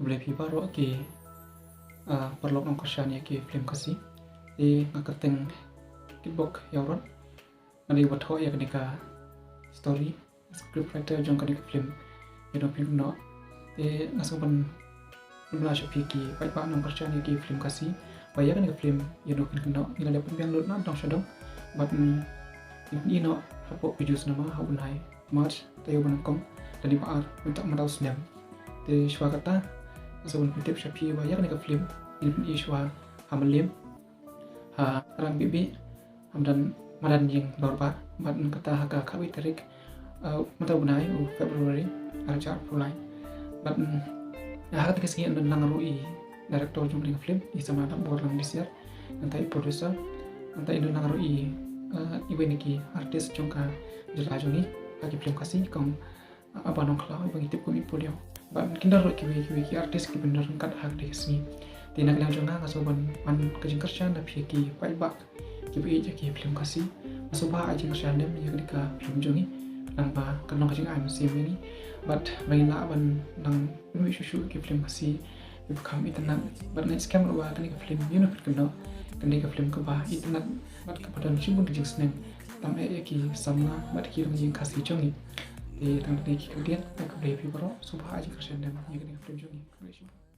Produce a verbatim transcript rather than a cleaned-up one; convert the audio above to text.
Khublei phi baroh ki, ah, paralok nongkyrshan ïa ki film Khasi. Te nga kyrteng Kitbok Ïawrot. Nga dei uba thoh ïa kane ka story, script writer jong kane ka film Ïa Nongpynkynnoh. Te nga sngewbha ban pynbna sha phi ki paidbah nongkyrshan ïa ki film Khasi ba ïa kane ka film Ïa Nongpynkynnoh ngi la dep pynbiang lut na dong sha dong. Bad, mm, ngin ïoh noh hapoh phi ju cinema ha u bnai March taïew ba nyngkong, da dei ba ar mynta mynta u snem. Te shuwa kata nga sngewbha ban pyntip sha phi ba ïa kane ka film ngin pyni shuwa ha Mylliem, ha Rang Bibi, ha madan, madan ïing Dorbar, bad kata ha ka khatwei tarik, uh, mynta u bnai u February arhajar arphew lai. Bad, mm, ha kata ka sngi yn don lang ruh i director jong kane ka film, i Samla Dambor Langdisiar, nangta i producer, nangta yn don lang ruh i, uh, iwei na ki artist jong ka jylla jong ngi ha ki film Khasi, kum, uh, Aba Nongkhlaw, iba ngi tip kum i Pulio. Bad kin don ruh kiwei kiwei ki artist kiba don ryngkat ha kane ka sngi. Te na ka liang jong nga nga sngewbha ban pan ka jingkyrshan na phi ki paidbah kiba ïeit ïa ki film Khasi. Nga sngewbha ai jingkyrshan lem ïa kane ka film jong ngi, namar ba kan long ka jingai mynsiem ïa ngi. Bad ba ngin lah ban nang pynmih shuh shuh ki film Khasi kiba kham itynnad. Bad nga ngeit skhem ruh ba kane ka film Ïa Nongpynkynnoh kan dei ka film kaba itynnad bad kaba don shibun ka jingsneng, tam eh ïa ki samla bad ki longïing Khasi jong ngi. Te tang kine ki kyntien, khublei phi baroh, sngewbha ai jingkyrshan lem ïa kane ka film jong ngi. Khublei shibun.